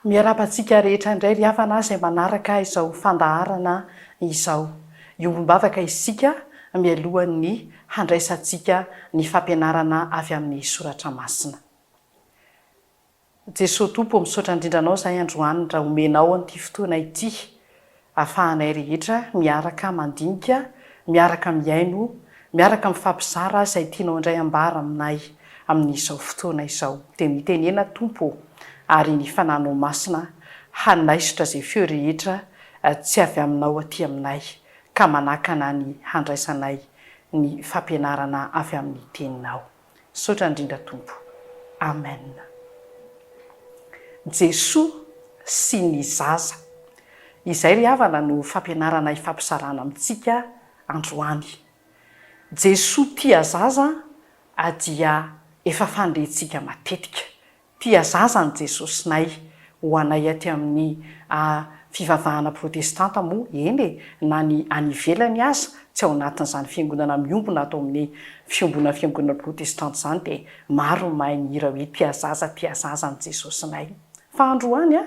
Miarahaba antsika rehetra indray ry havana izay manaraka izao fandaharana izao. Hiombom-bavaka isika mialohan'ny handraisantsika ny fampianarana avy amin'ny Soratra Masina. Jesoa Tompo ô misaotra indrindra Anao izahay androany raha omenao an'ity fotoana ity ahafahanay rehetra miaraka mandinika, miaraka mihaino, miaraka mifampizara izay tianao indray ambara aminay amin'izao fotoana izao. Dia mitenena Tompo ô ary ny Fanahinao Masina hanaisotra izay feo rehetra tsy avy aminao aty aminay ka manakana ny handraisanay ny fampianarana avy amin'ny Teninao. Misaotra indrindra Tompo. Amen. Jesoa sy ny zaza. Izay ry havana no fampianarana ifampizarana amintsika androany. Jesoa tia zaza dia efa fandrentsika matetika. Tia zaza ny Jesosinay. Ho anay aty amin'ny fivavahana protestanta moa, eny e, na ny any ivelany aza, tsy ao anatin'izany fiangonana miombona ato amin'ny fiombonan'ny fiangonana protestanta izany dia maro ny mahay mihira hoe tia zaza, tia zaza ny Jesosinay. Fa androany,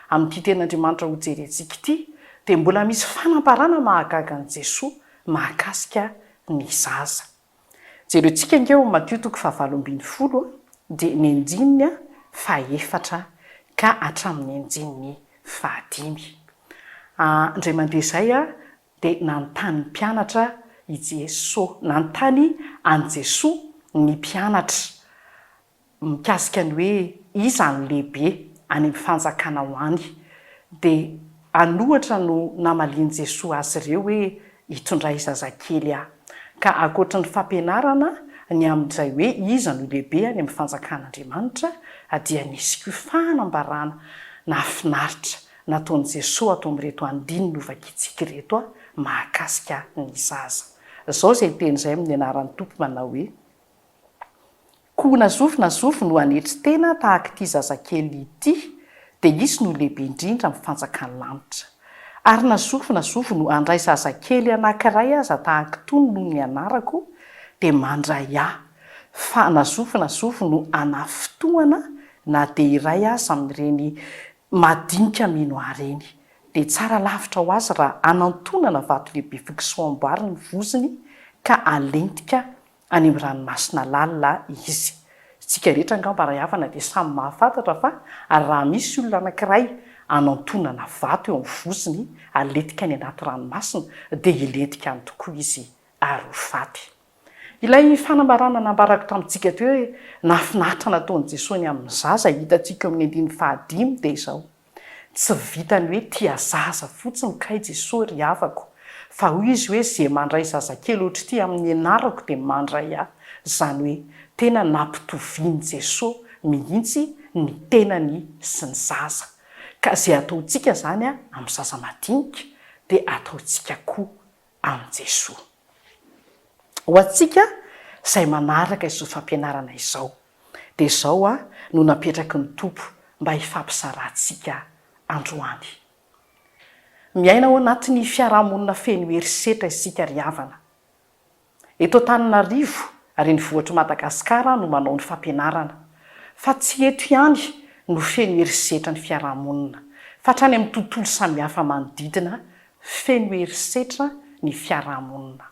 amin'ity tenin'Andriamanitra hojerentsika ity, dia mbola misy fanambarana mahagaga an'i Jesoa mahakasika ny zaza. Jerentsika ange ao Matio toko fahavalo 18 dia ny andininy fahaefatra ka hatramin'ny andininy fahadimy. Indray mandeha izay dia nanontany ny mpianatra i Jesoa, nanontany an'i Jesoa ny mpianatra. Mikasika ny hoe iza no lehibe any amin'ny fanjakana ho any, dia an'ohatra no namalian'i Jesoa azy ireo hoe, Itondray zazakely aho. Ka ankoatry ny fampianarana ny amin'izay hoe iza no lehibe any amin'ny fanjakan'Andriamanitra, dia nisy koa fanambarana nahafinaritra nataon'i Jesoa ato amin'ireto andininy novakintsika ireto mahakasika ny zaza. Izao izay teny izay amin'ny anaran'ny Tompo manao hoe. Koa na zovy na zovy no hanetry tena tahaka ity zazakely ity, dia izy no lehibe indrindra amin'ny fanjakan'ny lanitra. Ary na zovy na zovy no handray zazakely anankiray aza tahaka itony noho ny anarako, dia mandray Ahy. Fa na zovy na zovy no hanafintohana na dia iray aza amin'ireny madinika mino Ahy ireny, dia tsara lavitra ho azy raha hanantonana vato lehibe fikisoam-bary ny vozony ka halentika any amin'ny ranomasina lalina izy. Isika rehetra angamba ray havana dia samy mahafantatra fa raha misy olona anankiray anantonana vato eo amin'ny vozony aletika any anaty ranomasina dia hilentika any tokoa izy ary ho faty. Ilay fanambarana nambarako tamintsika teo hoe nahafinaritra nataon'i Jesoa ny amin'ny zaza hitantsika eo amin'ny andininy fahadimy dia izao. Tsy vitan'ny hoe tia zaza fotsiny kay Jesoa ry havako, fa hoy izy hoe ze mandray zazakely ohatr'ity amin'ny anarako dia mandray ahy, zany hoe tena nampitovian'i Jesoa mihitsy ny tenany sy ny zaza. Ka ze ataontsika zany amin'ny zaza madinika dia ataontsika koa amin'i Jesoa. Ho antsika izay manaraka izao fampianarana izao. Dia izao no napetraky ny Tompo mba hifampizarantsika androany. Miaina ao anatin'ny fiarahamonina feno herisetra isika ry havana. Eto Antananarivo, renivohitr'i Madagasikara no manao ny fampianarana. Fa tsy eto ihany no feno herisetra ny fiarahamonina, fa hatrany amin'ny tontolo samihafa manodidina, feno herisetra ny fiarahamonina.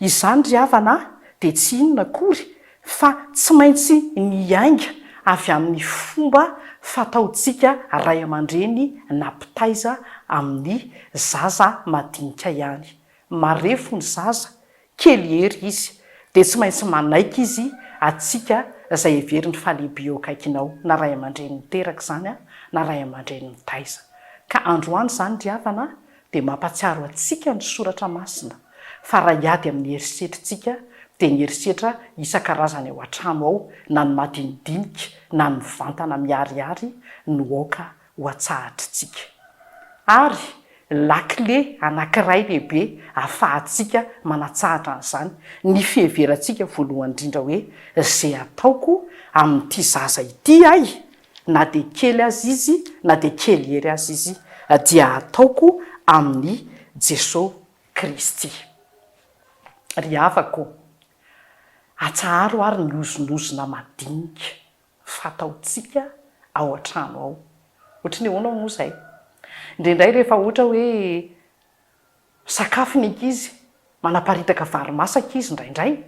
Izany ry havana a, dia tsy inona akory fa tsy maintsy miainga avy amin'ny fomba fataontsika ray aman-dreny na mpitaiza amin'ny zaza madinika ihany. Marefo ny zaza, kely hery izy, dia tsy maintsy manaiky izy antsika izay heveriny fa lehibe eo akaikinao, na ray aman-dreny niteraka izany na ray aman-dreny nitaiza. Ka androany izany ry havana dia mampatsiaro antsika ny Soratra Masina fa raha hiady amin'ny herisetritsika dia ny herisetra isan-karazany ao an-trano ao na ny madinidinika na ny mivantana miharihary no aoka ho atsahatritsika. Ary lakile anankiray lehibe ahafahantsika manatsahatra an'izany ny fiheverantsika voalohany indrindra hoe izay ataoko amin'ity zaza ity ay Na dia kely aza izy, na dia kely hery aza izy, dia ataoko amin'i Jesoa Kristy. Ry havako, atsaharo ary ny ozonozona madinika fataontsika ao an-trano ao. Ohatry ny ahoana moa izay? Indraindray rehefa ohatra hoe misakafo ny ankizy, manaparitaka vary masaka izy indraindray,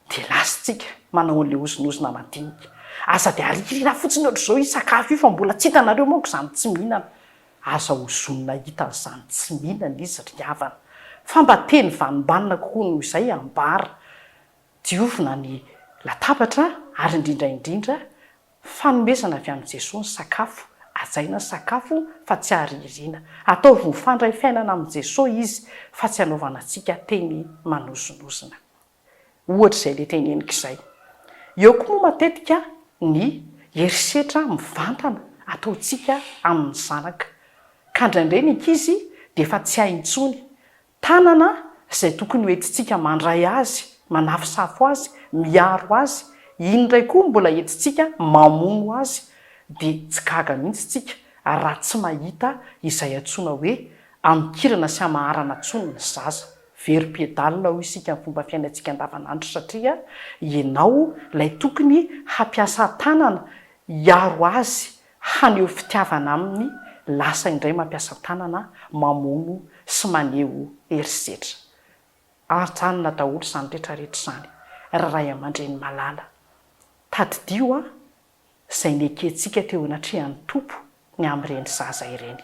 dia lasa isika manao an'ilay ozonozona madinika. Aza dia arikirina fotsiny ohatr'izao io sakafo io fa mbola tsy hitanareo manko izany tsy mihinana. Aza ozonina hita an'izany tsy mihinana izy ry havana. Fa mba teny vanombanona kokoa noho izay ambara. Diovina ny latabatra ary indrindra indrindra fanomezana avy amin'i Jesoa ny sakafo, hajaina ny sakafo fa tsy arihiriana. Ataovy mifandray fiainana amin'i Jesoa izy fa tsy anaovana antsika teny manozonozona. Ohatra izay le teneniko izay. Eo koa moa matetika ny herisetra mivantana ataontsika amin'ny zanaka. Ka indraindray ny ankizy dia efa tsy hay intsony. Tanana izay tokony ho entintsika mandray azy, manafosafo azy, miaro azy, iny indray koa mbola entintsika mamono azy, dia tsy gaga mihitsy tsika raha tsy mahita izay antsoina hoe amikirana sy amaharana intsony ny zaza. Very pied-dalle hoy isika ny fomba fiainantsika andavanandro satria ianao ilay tokony hampiasa tanana hiaro azy haneho fitiavana aminy lasa indray mampiasa tanana mamono sy maneho herisetra. Ajanona daholo izany retraretra izany ry ray aman-dreny malala. Tadidio an izay nekentsika teo anatrehan'ny Tompo ny amin'ireny zaza ireny.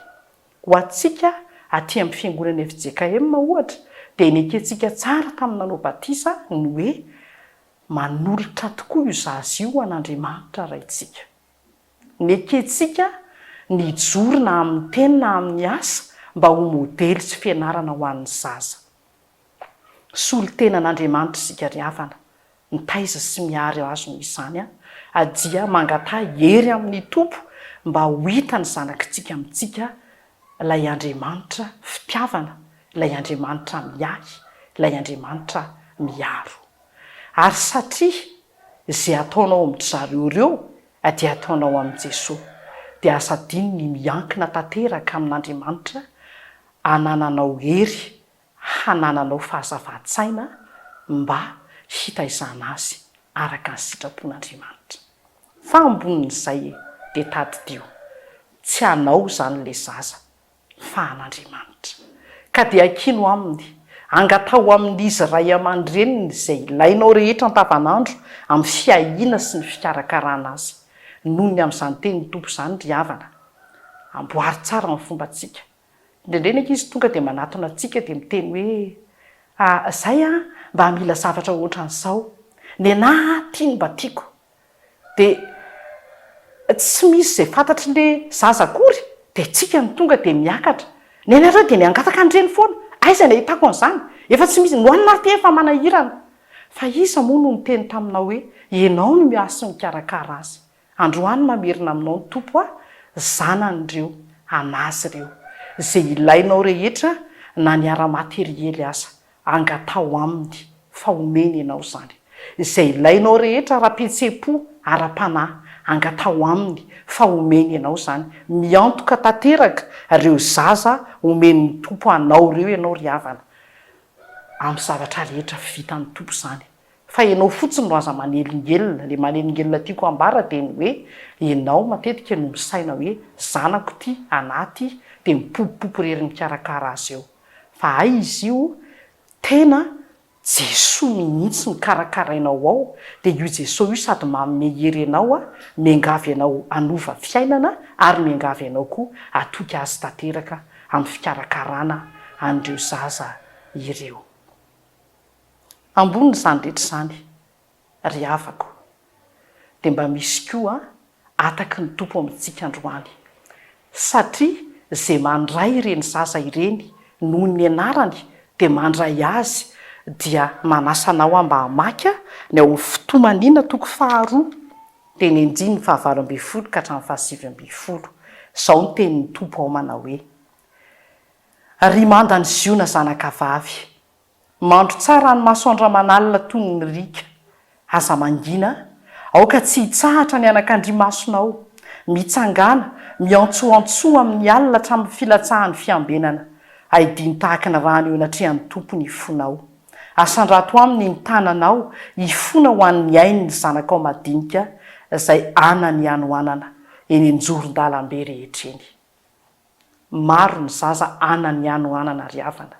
Ho antsika aty amin'ny fiangonana fjkm ohatra dia nekentsika tsara tamin'ny nanao batisa ny hoe manolotra tokoa io zaza io ho an'Andriamanitra Raintsika. Nekentsika ny hijoro na amin'ny teny na amin'ny asa mba ho modely sy fianarana ho an'ny zaza. Solontenan'Andriamanitra isika ry havana, mitaiza sy miaro azy noho izany dia mangataha hery amin'ny Tompo mba ho hitan'ny zanakitsika amintsika ilay Andriamanitra fitiavana, ilay Andriamanitra miahy, ilay Andriamanitra miaro. Ary satria izay ataonao amin-dry zareo ireo dia ataonao amin'i Jesoa, dia aza adino ny miankina tanteraka amin'Andriamanitra anananao hery hanananao fahazavan-tsaina mba hitaizana azy araka ny sitrapon'Andriamanitra. Fa ambonin'izay e, dia tadidio, tsy anao izany ilay zaza fa an'Andriamanitra. Ka dia ankino aminy, angataho amin'izy ray aman-dreniny izay ilainao rehetra antavanandro amin'ny fiahiana sy ny fikarakarana azy. Noho ny amin'izany tenin'ny Tompo izany ry havana, amboary tsara ny fombantsika, Indraindray ny ankizy tonga dia manatona antsika dia miteny hoe, ah, zay an, mba mila zavatra ohatran'izao. Nenaha ty no mba tiako. Dia tsy misy izay fantatr'ilay zaza akory dia tsika no tonga dia miakatra. Nenareo dia miangataka an'ireny foana. Aiza ny ahitako an'izany? Efa tsy misy, nohanina ary ty efa manahirana. Fa iza moa no niteny taminao hoe ianao no miahy sy mikarakara azy? Androany mamerina aminao ny Tompo a, zanany ireo, an'Azy ireo. Izay ilainao rehetra na ny ara-materiely aza, angataho Aminy fa homeny ianao izany. Izay ilainao rehetra ara-pihetseham-po, ara-panahy, angataho Aminy fa homeny ianao izany. Miantoka tanteraka ireo zaza omen'ny Tompo anao ireo ianao ry havana. Amin'ny zavatra rehetra vitan'ny Tompo izany. Fa ianao fotsiny no aza manelingelina, le manelingelina tiako ambara dia ny hoe ianao matetika no misaina hoe zanako ty, anah ty, dia mipopopopo irery mikarakara azy eo. Fa hay izy io tena Jesoa mihitsy no karakarainao ao, dia io Jesoa io sady manome hery anao, miangavy anao hanova fiainana ary miangavy anao koa hatoky azy tanteraka amin'ny fikarakarana an'ireo zaza ireo. Ambonin'izany rehetra izany, ry havako, dia mba misy koa hataky ny Tompo amintsika androany, satria izay mandray ireny zaza ireny noho ny anarany dia mandray azy, dia manasa anao aho mba hamaky ny ao amin'ny Fitomaniana toko faharoa, teny andininy fahavalo ambin'ny folo ka hatramin'ny fahasivy ambin'ny folo. Izao ny tenin'ny Tompo ao manao hoe, Ry mandan'i Ziona zanakavavy, Mandro tsara ny masoandro aman'alina toy ny riaka. Aza mangina, aoka tsy hitsahatra ny anakandriamasonao. Mitsangàna, miantsoantsoa amin'ny alina hatramin'ny filatsahan'ny fiambenana. Aidino tahaka ny rano eo anatrehan'ny Tompo ny fonao. Asandrato aminy ny tananao hifona ho an'ny ain'ny zanakao madinika izay anany hanoanana. eny an-joron-dalambe rehetra eny. Maro ny zaza anany hanoanana ry havana.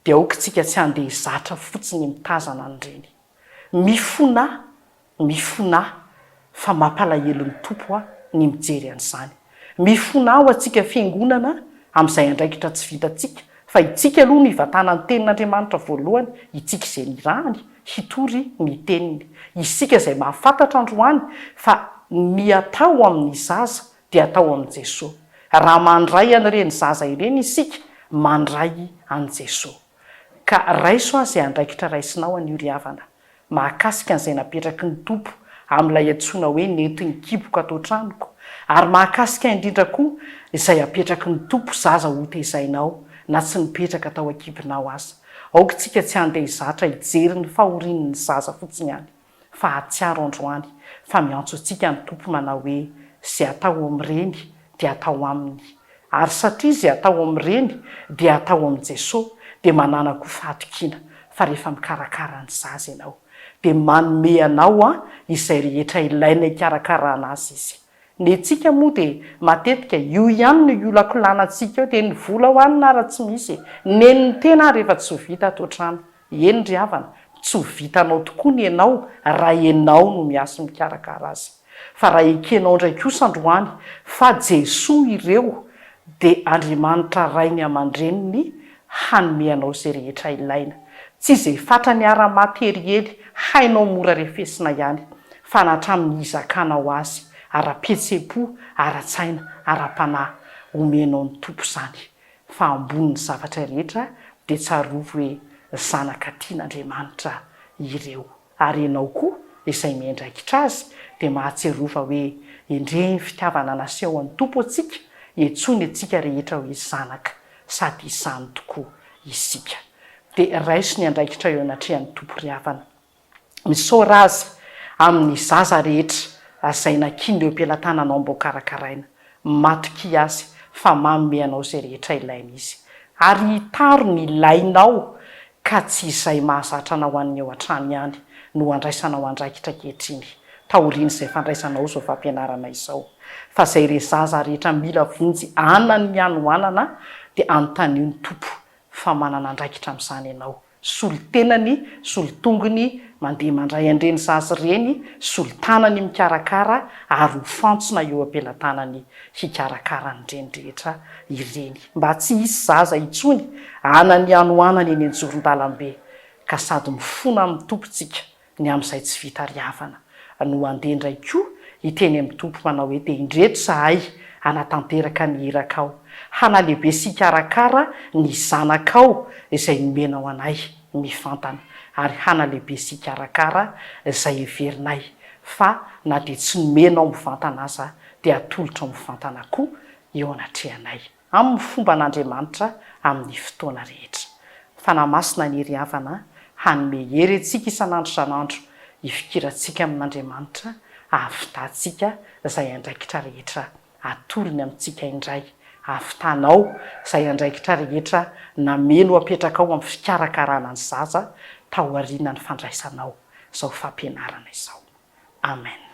Dia aoka isika tsy handeha hizatra fotsiny mitazana an'ireny. Mifonà, mifonà, fa mampalahelo ny Tompo a ny mijery an'izany. Mifonà ho antsika fiangonana amin'izay andraikitra tsy vitantsika, fa itsika aloha no hivatana ny tenin'Andriamanitra voalohany, itsika izay nirahany hitory ny teniny. Isika izay mahafantatra androany fa ny atao amin'ny zaza dia atao amin'i Jesoa. Raha mandray an'ireny zaza ireny isika, mandray an'i Jesoa. Ka raiso aho izay andraikitra raisinao anio ry havana, mahakasika an'izay napetraky ny Tompo amin'ilay antsoina hoe nentin'ny kiboko ato an-tranoko, ary mahakasika indrindra koa izay apetraky ny Tompo zaza hotezainao na tsy nipetraka tao an-kibonao aza. Aoka isika tsy handeha hizatra hijery ny fahorian'ny zaza fotsiny ihany. fa hahatsiaro androany fa miantso antsika ny Tompo manao hoe ze atao amin'ireny dia atao aminy ary satria ze atao amin'ireny dia atao amin'i Jesoa dia manàna koa fahatokiana fa rehefa mikarakara ny zaza ianao dia manome anao izay rehetra ilaina hikarakarana azy Izy. Ny antsika moa dia matetika io ihany no iolakolanantsika eo dia ny vola hohanina ara tsy misy e! Nen'ny tena ary efa tsy ho vita ato an-trano. Eny ry havana, tsy ho vitanao tokoa ny enao raha enao no miasy mikarakara azy. Fa raha ekenao indray kosa androany fa Jesoa ireo dia Andriamanitra Rainy aman-dReniny hanome anao izay rehetra ilaina. Tsy izay fatrany ara-materiely hainao mora refesina ihany, fa na hatramin'ny hizakanao azy ara-pihetseham-po, ara-tsaina, ara-panahy. Omenao ny Tompo izany. Fa ambonin'ny zavatra rehetra dia tsarovy hoe zanaka tian'Andriamanitra ireo. Ary ianao koa izay miandraikitra azy dia mahatsiarova hoe endrey ny fitiavana nasehon'ny Tompo antsika, iantsoiny antsika rehetra hoe zanaka, sady izany tokoa isika. Dia raiso ny andraikitra eo anatrehan'ny Tompo ry havana. Misaora Azy amin'ny zaza rehetra izay nakiany eo am-pelatananao mba ho karakaraina. Matokia Azy fa manome anao izay rehetra ilaina Izy. Ary hitaro ny ilainao ka tsy izay mahazatra anao an'ny ao an-trano ihany no andraisanao andraikitra ankehitriny taorian'izay fandraisanao izao fampianarana izao. Fa izay re zaza rehetra mila vonjy anan'ny hanoanana dia anontanio ny Tompo fa manana andraikitra amin'izany ianao. Solontenany, solon-tongony, mandeha mandray an'ireny zaza ireny, solon-tanany mikarakara ary ho fantsona eo am-pelatanany hikarakara an'ireny rehetra ireny. Mba tsy hisy zaza intsony anany hanoanana eny an-joron-dalambe ka sady mifona amin'ny Tompo tsika ny amin'izay tsy vita ry havana no handeha indray koa hiteny amin'ny Tompo manao hoe dia indreto izahay hanatanteraka ny irakao, hanalehibe sy hikarakara ny zanakao izay nomenao anay mivantana ary hanalehibe sy hikarakara izay heverinay fa na dia tsy nomenao mivantana aza dia atolotrao mivantana koa eo anatrehanay. Amin'ny fomban'Andriamanitra amin'ny fotoana rehetra. Fanahy Masina anie ry havana hanome hery antsika isan'andro isan'andro hifikirantsika amin'Andriamanitra hahavitantsika izay andraikitra rehetra atolony amintsika indray hahavitanao izay andraikitra rehetra nameno apetrakao amin'ny fikarakarana ny zaza taorian'ny fandraisanao izao fampianarana izao. Amen.